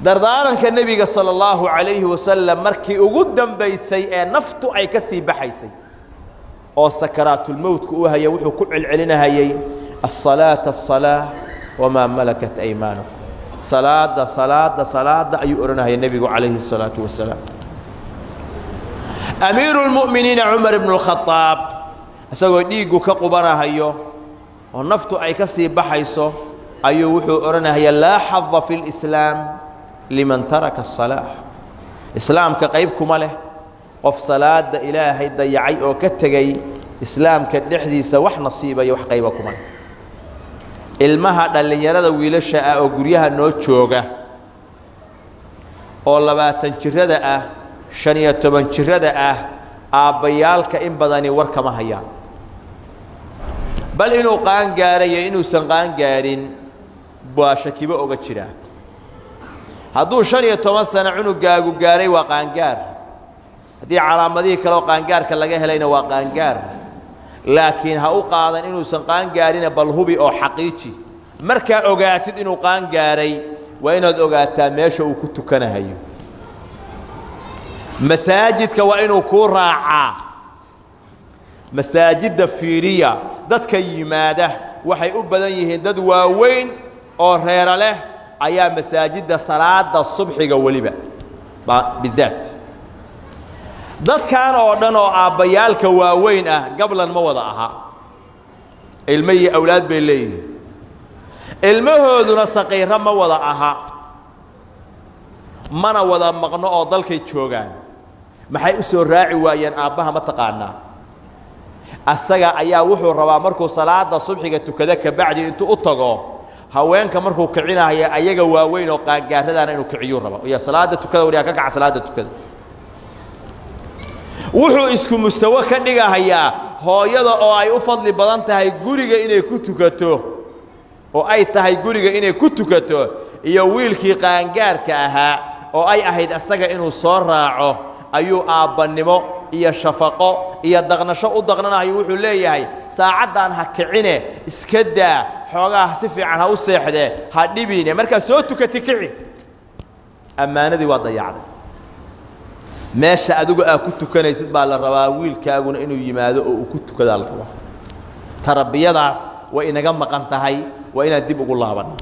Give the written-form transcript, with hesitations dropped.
Dardaaranka Nebiga sala allahu calayhi wasalam markii ugu dambaysay ee naftu ay ka sii baxaysay oo sakaraatulmowtka u haya, wuxuu ku celcelinahayey: "Asalaata, asalaa, wamaa malakat aymaanukum." Salaada, salaada, salaada ayuu odhanahaya nebigu calayhi الsalaatu wasalaam. Amiiru lmu'miniina Cumar ibnu اlkhadaab, isagoo dhiiggu ka qubanahayo oo naftu ay ka sii baxayso, ayuu wuxuu odhanahaya: "Laa xada fi اlislaam liman taraka asalaa." Islaamka qayb kuma leh qof salaada Ilaahay dayacay oo ka tegey. Islaamka dhexdiisa wax nasiibaya, wax qayba kuma leh. Ilmaha dhallinyarada wiilasha ah oo guryaha noo jooga oo 20 jirada ah, 15 jirada ah, aabbayaalka in badani war kama hayaan, bal inuu qaangaarayo inuusan qaangaarin waa shakibo oga jiraa. Hadduu 15 sano cunugaagu gaaray, waa qaangaar. Haddii calaamadihii kaleoo qaangaarka laga helayna, waa qaangaar. Laakiin ha u qaadan inuusan qaangaarina, bal hubi oo xaqiiji. Markaa ogaatid inuu qaangaaray, waa inaad ogaataa meesha uu ku tukanahayo. Masaajidka waa inuu kuu raacaa. Masaajidda fiiriya, dadka yimaada waxay u badan yihiin dad waaweyn oo reero leh ayaa masaajidda salaada subxiga weliba bidaat. Dadkan oo dhan oo aabbayaalka waaweyn ah gablan ma wada aha. Ilmo iyo awlaad bay leeyihiin, ilmahooduna saqiiro ma wada aha, mana wada maqno oo dalkay joogaan. Maxay u soo raaci waayeen aabbaha? Ma taqaanaa? Asaga ayaa wuxuu rabaa markuu salaada subxiga tukado kabacdi intuu u tago haweenka markuu kicinaya, ayaga waaweyn oo qaangaaradaana inuu kiciyuu raba iyo salaada tukada, wariyaa ka kaca, salaada tukada. Wuxuu isku mustawo ka dhigahayaa hooyada oo ay u fadli badan tahay guriga inay ku tukato, oo ay tahay guriga inay ku tukato, iyo wiilkii qaangaarka ahaa oo ay ahayd asaga inuu soo raaco. Ayuu aabbannimo iyo shafaqo iyo daqnasho u daqnanayo. Wuxuu leeyahay: "Saacaddan ha kicine, iska daa, xoogaa si fiican ha u seexdee, ha dhibine, markaad soo tukati kici." Ammaanadii waa dayacday. Meesha adigu aad ku tukanaysid baa la rabaa wiilkaaguna inuu yimaado oo uu ku tukadaa la rabaa. Tarbiyadaas way inaga maqan tahay, waa inaan dib ugu laabanna.